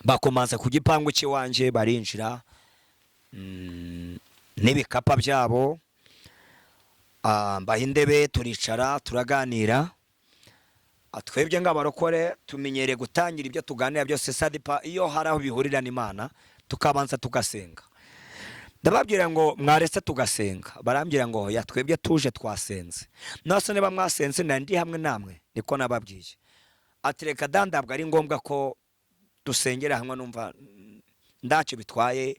bakomanza ku gipangu cy'iwanjye, barinjira n'ibikapa byabo. Mbaha indebe, turicara, turaganira. Twebwe nk'abarokore tumenyereye gutangira ibyo tuganira byose sadipa iyo hari aho bihurira n'Imana, tukabanza tugasenga. Ndababwira ngo mwaretse tugasenga, barambwira ngo ya twebwe tuje twasenze. Nase niba mwasenze nari ndi hamwe namwe, niko nababwiye. Ati reka da, ntabwo ari ngombwa ko dusengera hamwe, numva ndacyo bitwaye.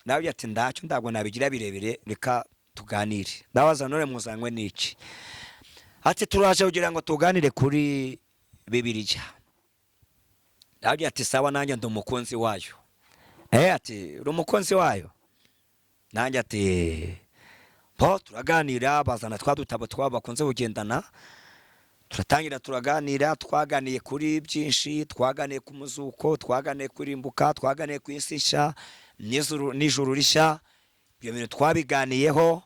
Nawe ati ndacyo, ntabwo nabigira birebire, reka tuganire. Ndabaza none muzanywe n'iki? Ati turaje kugira ngo tuganire kuri Bibiliya. Ndababwira ati sawa, nanjye ndi umukunzi wayo. Ati uri umukunzi wayo? Nanjye ati po. Turaganira, bazana twa dutabo twabo bakunze kugendana, turatangira turaganira. Twaganiye kuri byinshi, twaganiye ku muzuko, twaganiye kurimbuka, twaganiye ku isi nshya n'ijuru rishya. Ibyo bintu twabiganiyeho.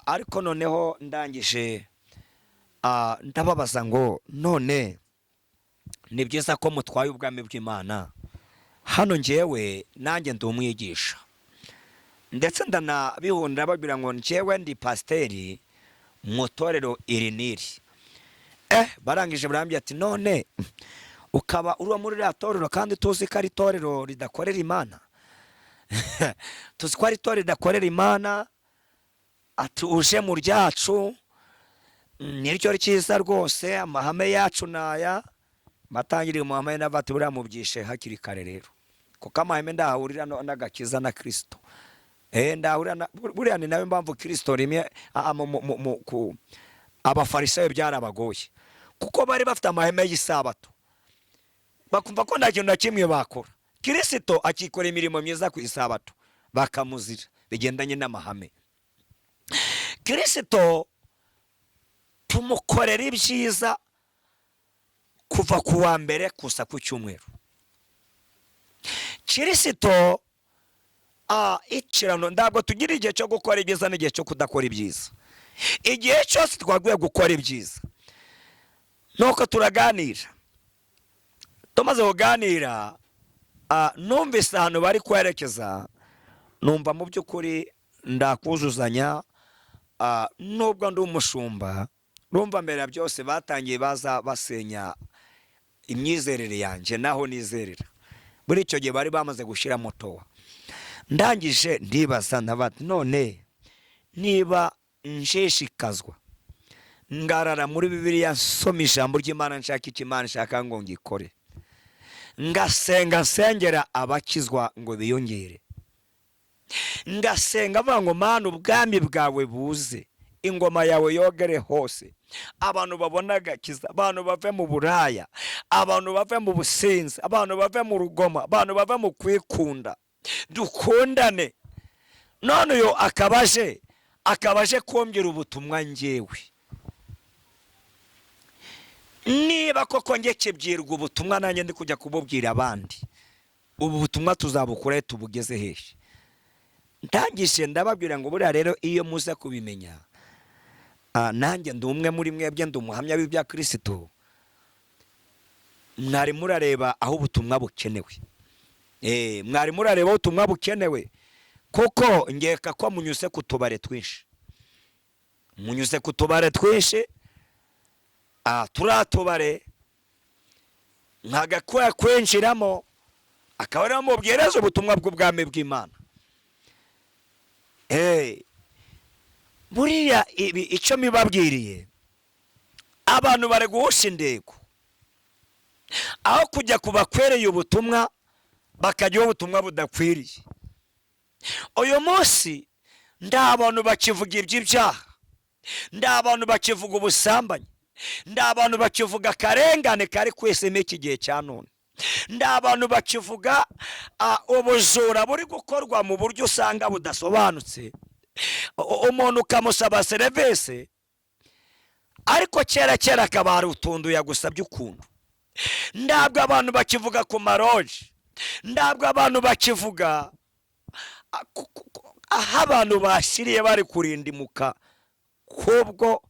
Ariko noneho ndangije, ndababaza ngo none ni byiza ko mutwaye ubwami bw'Imana hano, njyewe nanjye ndi umwigisha, ndetse ndanabihunda babwira ngo njyewe ndi pasiteri mu itorero iri n'iri. Barangije barambwira ati none Ukaba uri uwo muri ririya torero, kandi tuzi ko ari itorero ridakorera Imana, tuzi ko ari itorero ridakorera Imana. Ati uje mu ryacu niryo ryiza rwose, amahame yacu naya batangiriye mu mahame n'abati buriya mubyishe hakiri kare rero, kuko amahame ndahahurira n'agakiza na Kristo. Ndahurira buriya ni nayo mpamvu Kristo rimwe abafarisayo byarabagoye, kuko bari bafite amahame y'isabato, bakumva ko nta kintu na kimwe bakora. Kirisito akikora imirimo myiza ku isabato, bakamuzira bigendanye n'amahame. Kirisito tumukorera ibyiza kuva ku wa mbere kusa ku cyumweru. Kirisito ikirano ntabwo tugira igihe cyo gukora ibyiza n'igihe cyo kudakora ibyiza. Igihe cyose twaguye gukora ibyiza. Nuko turaganira, tumaze kuganira numvise ahantu bari kwerekeza, numva mu by'ukuri ndakuzuzanya. Nubwo ndi umushumba, rumva mbere ya byose batangiye baza basenya imyizerere yanjye naho nizerera. Muri icyo gihe bari bamaze gushyiramo towa. Ndangije ndibaza nabati, none niba nshishikazwa ngarara muri Bibiliya nsoma ijambo ry'Imana, nshaka icyo Imana ishaka ngo ngikore, ngasenga nsengera abakizwa ngo biyongere, ngasenga avuga ngo Mana ubwami bwawe buze, ingoma yawe yogere hose, abantu babone agakiza, abantu bave mu buraya, abantu bave mu businzi, abantu bave mu rugomo, abantu bave mu kwikunda, dukundane. None uyu akabaje kumbwira ubutumwa ngewe, niba koko njye kibwirwa ubutumwa nanjye ndi kujya kububwira abandi, ubu butumwa tuzabukura tubugeze hehe? Ndangije ndababwira ngo buriya rero iyo muza kubimenya, nanjye ndi umwe muri mwebwe, ndi umuhamya w'ibya Kirisito, mwari murareba aho ubutumwa bukenewe. Mwari murareba aho ubutumwa bukenewe, kuko ngeka ko munyuze ku tubare twinshi, munyuze ku tubare twinshi. Turiya tubare ntagakwiye kwinjiramo, akaba ariho mubwiriza ubutumwa bw'ubwami bw'Imana. Buriya ibi icyo mibabwiriye, abantu bari guhusha intego, aho kujya ku bakwereye ubutumwa bakajyaho ubutumwa budakwiriye. Uyu munsi nta bantu bakivuga iby'ibyaha, nta bantu bakivuga ubusambanyi, nta bantu bakivuga akarengane kari ku isi iki gihe cya none, nta bantu bakivuga ubujura buri gukorwa mu buryo usanga budasobanutse. Umuntu ukamusaba serivisi, ariko kera kera akaba hari utuntu yagusabye ukuntu. Ntabwo abantu bakivuga ku maroji, ntabwo abantu bakivuga aho abantu bashyiriye bari kurindimuka kubwo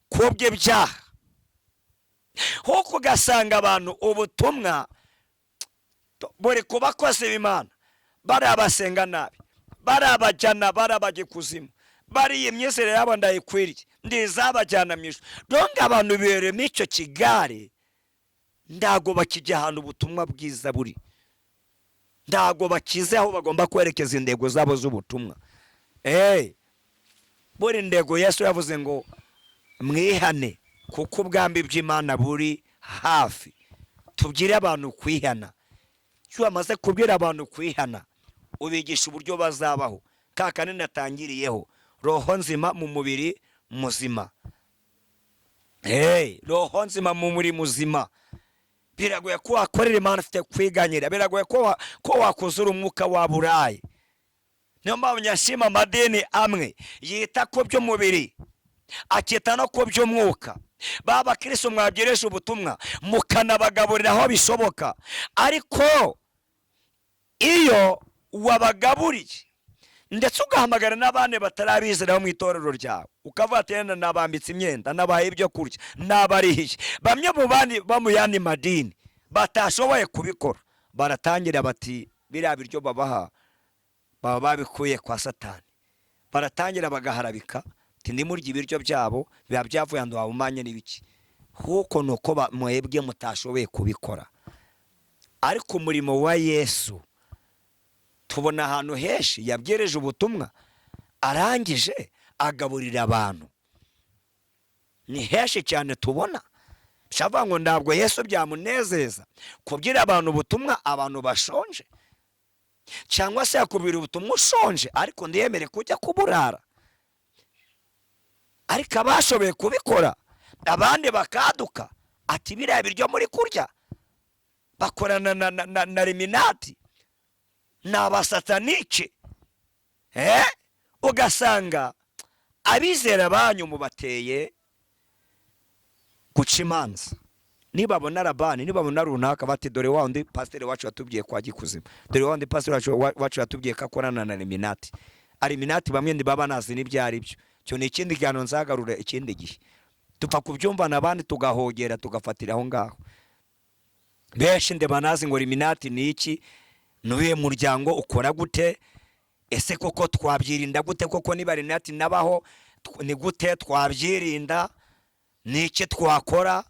kubw'ibyaha, kuko ugasanga abantu ubutumwa buri ku bakozi b'Imana, bariya basenga nabi, bariya bajyana, bariya bajya ikuzimu, bariya imyizerere yabo ndayikwiriye, ndizabajyana mu ijuru. Donc abantu beremo icyo kigare, ntabwo bakijya ahantu ubutumwa bwiza buri, ntabwo bakize aho bagomba kwerekeza intego zabo z'ubutumwa. Buri ndego Yesu yavuze ngo mwihane kuko ubwami bw'Imana buri hafi. Tubwire abantu kwihana. Iyo wamaze kubwira abantu kwihana, ubigisha uburyo bazabaho. Ka kanini natangiriyeho, roho nzima mu mubiri muzima. Roho nzima mu mubiri muzima. Biragoye ko wakorera Imana ufite kwiganyira, biragoye ko wakuzura umwuka wa burayi. Niyo mpamvu nyashima amadini amwe yita ku by'umubiri, akita no ku by'umwuka. Ba bakristo mwabwireje ubutumwa mukanabagaburira aho bishoboka, ariko iyo wabagaburiye ndetse ugahamagara n'abandi batarabizera mu itorero ryawe, ukavuga ati yenda nabambitse imyenda, nabahaye ibyo kurya, nabarihiye. Bamwe mu bandi bo mu yandi madini batashoboye kubikora baratangira bati biriya biryo babaha baba babikuye kwa Satani. Baratangira bagaharabika ati ndimurya ibiryo byabo biba byavuye ahantu hahumanye n'ibiki, kuko nuko mwebwe mutashoboye kubikora. Ariko umurimo wa Yesu tubona ahantu henshi yabyereje ubutumwa, arangije agaburira abantu. Ni henshi cyane tubona. Bishavuga ngo ntabwo Yesu byamunezeza kubwira abantu ubutumwa abantu bashonje, cyangwa se yakubwira ubutumwa ushonje ariko ndiyemere kujya kuburara. Ariko abashoboye kubikora abandi bakaduka ati biriya biryo muri kurya bakorana na Illuminati, ni abasatanike. Ugasanga abizera banyu mubateye guca imanza. Nibabona Rabani, nibabona runaka, bati dore wa wundi pasiteri wacu yatubwiye kwa gikuzimu, dore wa wundi pasiteri wacu yatubwiye ko akorana na Illuminati. Illuminati bamwe ntibaba nazi n'ibyo ari byo. Cyo ni ikindi gihano nzagarura ikindi gihe. Dupfa kubyumvana abandi tugahogera tugafatira aho ngaho. Benshi ndebanazi ngo Illuminati ni iki, n'uyu muryango ukora gute, ese koko twabyirinda gute, koko niba Illuminati nabaho ni gute twabyirinda, ni iki twakora?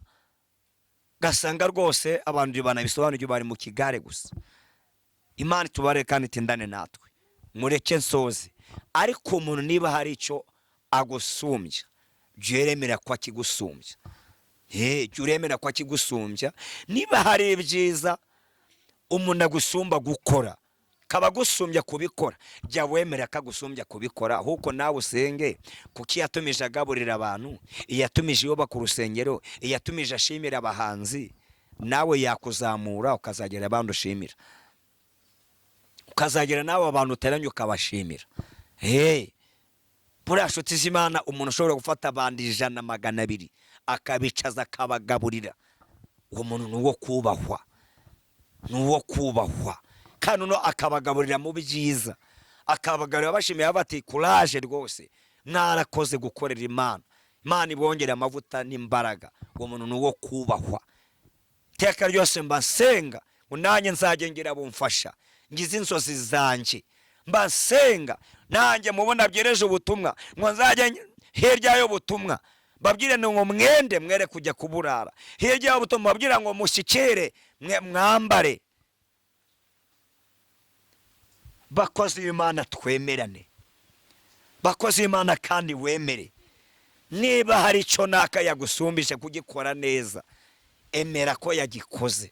Gasanga rwose abantu banabisobanukiwe bari mu kigare gusa. Imana itubare kandi itindane natwe. Mureke nsoze. Ariko umuntu niba hari icyo agusumbya, jya uremera ko akigusumbya. Jya uremera ko akigusumbya. Niba hari ibyiza umuntu agusumba gukora, kaba agusumbya kubikora, jya wemera ko agusumbya kubikora, ahubwo nawe usenge, kuko iyo yatumije agaburira abantu, iyo yatumije yubaka urusengero, iyo yatumije ashimira abahanzi, nawe yakuzamura ukazagera abandi ushimira, ukazagera nawe abantu uteranye ukabashimira. Buriya nshuti z'Imana, umuntu ushobora gufata abantu 100 200 akabicaza akabagaburira, uwo muntu ni uwo kubahwa, ni uwo kubahwa. Kandi noneho akabagaburira mu byiza, akabagaburira bashimiye bati kuraje rwose, mwarakoze gukorera Imana, Imana ibongere amavuta n'imbaraga. Uwo muntu ni uwo kubahwa. Iteka ryose mba nsenga ngo nanjye nzajye ngira bumfasha ngize inzozi zanjye, mba nsenga nanjye mubona byereje ubutumwa ngo nzajye hirya y'ubutumwa babwire ngo mwende mwere kujya kuburara, hirya y'ubutumwa babwire ngo mushyikire mwambare. Bakozi b'Imana twemerane, bakozi b'Imana kandi wemere. Niba hari icyo naka yagusumbije kugikora neza, emera ko yagikoze,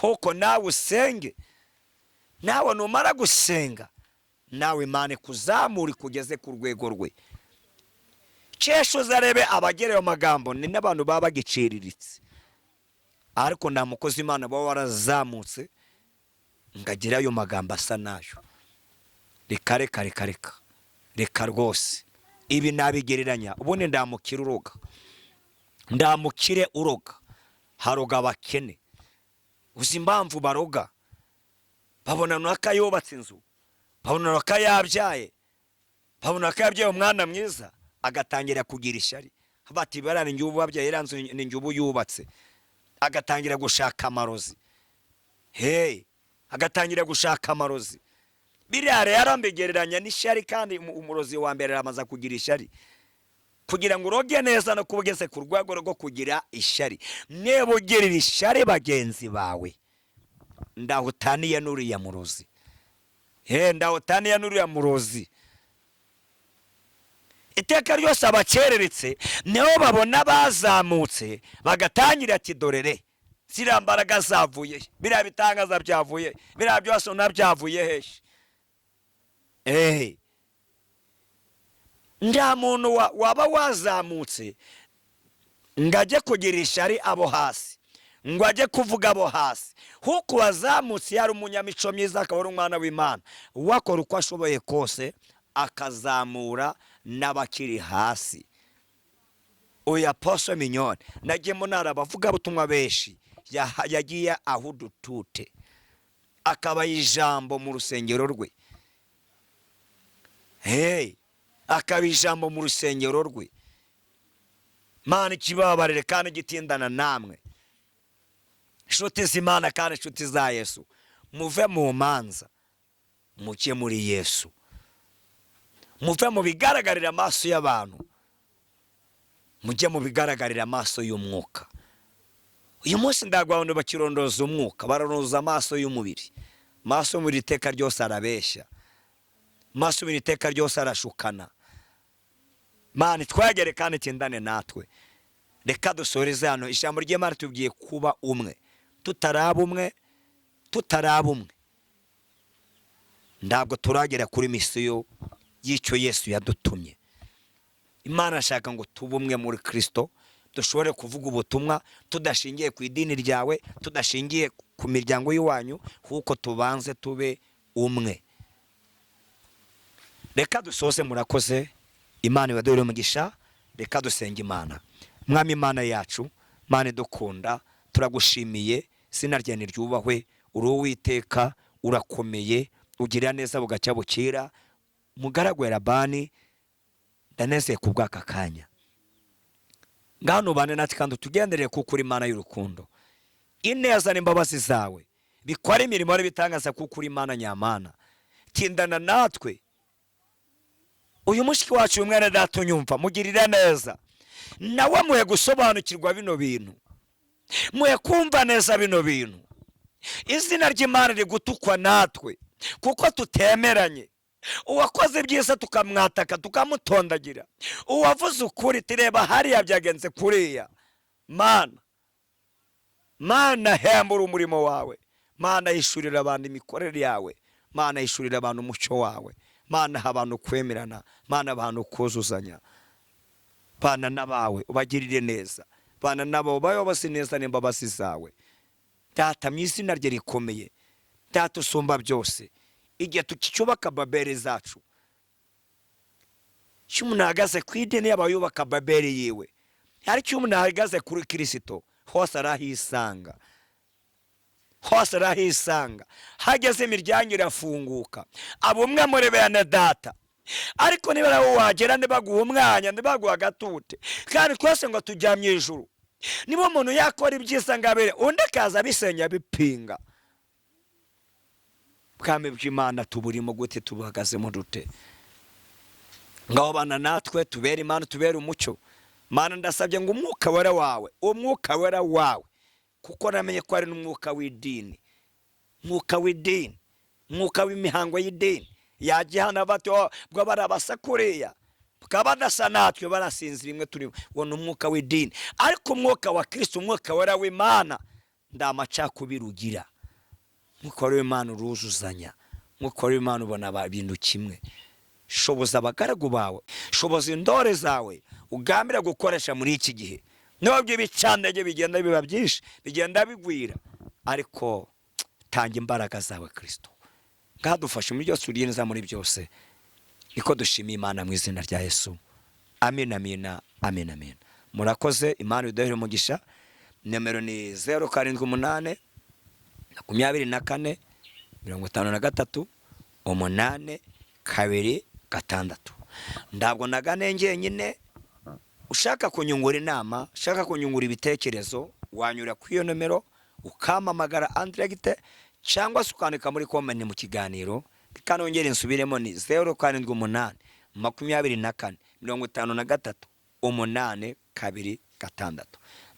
kuko nawe usenge, nawe numara gusenga nawe Imana ikuzamura ikugeze ku rwego rwe. Kesho uzarebe abagereyo magambo ni n'abantu baba bagiciriritse, ariko nta mukozi Imana baba warazamutse ngagira ayo magambo asa nayo. Reka reka reka reka reka rwose, ibi nabigereranya. Ubundi ndamukire uroga, ndamukire uroga, haroga abakene. Uzi impamvu baroga? Babona naka yubatse inzu, babona naka yabyaye, babona naka yabyaye umwana mwiza, agatangira kugira ishyari, bati bara ni njye wabyaye iriya nzu, ni njye yubatse, agatangira gushaka amarozi. Hey, agatangira gushaka amarozi. Biriya rero mbigereranya n'ishyari, kandi umurozi wa mbere aramaze kugira ishyari. Kugira ngo uroge neza no kuba ugeze ku rwego rwo kugira ishyari, niba ugirira ishyari bagenzi bawe, ndahutaniye n'uriya murozi. Ndahutaniye n'uriya murozi. Iteka ryose abakereretse nibo babona bazamutse bagatangira ati dorere ziriya mbaraga zavuye, biriya bitangaza byavuye, biriya byose unabyavuye hehe. Nta muntu waba wazamutse ngo ajye kugira ishyari abo hasi, ngo ajye kuvuga abo hasi. Kuko wazamutse yari umunyamico myiza, akaba ari umwana w'Imana, wakora uko ashoboye kose akazamura n'abakiri hasi. Uyu Apostle Mignone nagiye munara abavugabutumwa benshi yagiye ahudutute, akaba ijambo mu rusengero rwe. Hey, akaba ijambo mu rusengero rwe. Mana ikibabarire kandi gitindana namwe, inshuti z'Imana kandi inshuti za Yesu, muve mu manza mujye muri Yesu, muve mu bigaragarira amaso y'abantu mujye mu bigaragarira amaso y'umwuka. Uyu munsi ntabwo abantu bakirondoza umwuka, barondoza amaso y'umubiri. Amaso y'umubiri iteka ryose arabeshya, amaso y'umubiri iteka ryose arashukana. Mana twegere kandi tindane natwe. Reka dusoreze hano. Ijambo ry'Imana tubwiye kuba umwe, tutaraba umwe, tutaraba umwe ntabwo turagera kuri misiyo y'icyo Yesu yadutumye. Imana ashaka ngo tube umwe muri Kristo, dushobore kuvuga ubutumwa tudashingiye ku idini ryawe, tudashingiye ku miryango y'iwanyu, kuko tubanze tube umwe. Reka dusoze, murakoze. Imana ibaduhere umugisha. Reka dusenge Imana. Mwami Imana yacu, Mana idukunda, turagushimiye, izina ryawe niryubahwe. Uri Uwiteka, urakomeye, ugira neza bugacya bukira. Mugaragu wa Labani, ndanezeye ku bw'aka kanya. Ngano ubane natwe kandi utugenderere, kuko uri Imana y'urukundo. Ineza n'imbabazi zawe bikora imirimo n'ibitangaza, kuko uri Imana nyamana. Tindana natwe. Uyu mushiki wacu, uyu mwene data unyumva, mugirire neza, nawe muhe gusobanukirwa bino bintu, muhe kumva neza bino bintu. Izina ry'Imana rigutukwa natwe kuko tutemeranye. Uwakoze ibyiza tukamwataka, tukamutondagira. Uwavuze ukuri tureba hariya byagenze kuriya. Mana, Mana, hembura umurimo wawe. Mana, yishurira abantu imikorere yawe. Mana, yishurira abantu umucyo wawe. Mana, ha abantu kwemerana. Mana, abantu kuzuzanya. Bana n'abawe ubagirire neza, bana n'abawe ubayoboze neza n'imbabazi zawe. Data, mu izina rye rikomeye, Data usumba byose, igihe tukicyubaka Babeli zacu, icyo umuntu ahagaze ku idini yaba yubaka Babeli yiwe, ariko iyo umuntu ahagaze kuri Kirisito hose arahisanga, hose arahisanga. Hageze imiryango irafunguka, aba umwe muri bene data. Ariko niba nawe wagera ntibaguha umwanya, ntibaguha agatute, kandi twese ngo tujya mu ijuru. Niba umuntu yakora ibyiza ngo abere, undi akaza abisenya abipinga, bwami bw'Imana tuburimo gute? Tubuhagazemo dute? Ngaho bana natwe, tubere Imana, tubere umucyo. Mana, ndasabye ngo umwuka wera wawe, umwuka wera wawe, kuko namenye ko ari n'umwuka w'idini, umwuka w'idini, umwuka w'imihango y'idini yajya hano bati bwo barabasa kuriya, bakaba badasa natwe, barasinzira imwe turi, ngo ni umwuka w'idini. Ariko umwuka wa Kristo, umwuka wera w'Imana, nta macakubiri ugira. Umwuka wera w'Imana uruzuzanya, umwuka wera w'Imana ubona ibintu kimwe. Shoboza abagaragu bawe, shoboza indore zawe ugambira gukoresha muri iki gihe. Nubwo ibicandege bigenda biba byinshi, bigenda bigwira, ariko tanga imbaraga zawe Kristo. Ngadufashe muri byose, uriye neza muri byose. Niko dushimiye Imana mu izina rya Yesu. Amina, amina, amina, amina. Murakoze, Imana iduhere umugisha. Nimero ni 078 24 53 8 2 6. Ntabwo nagane njyenyine. Ushaka kunyungura inama, ushaka kunyungura ibitekerezo, wanyura ku iyo nomero ukampamagara andiregite, cyangwa se ukandika muri comment mu kiganiro. Kanongere nsubiremo, ni 078 24 53 8 2 6.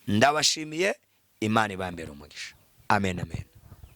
Ndabashimiye, Imana ibambere umugisha. Amen, amen.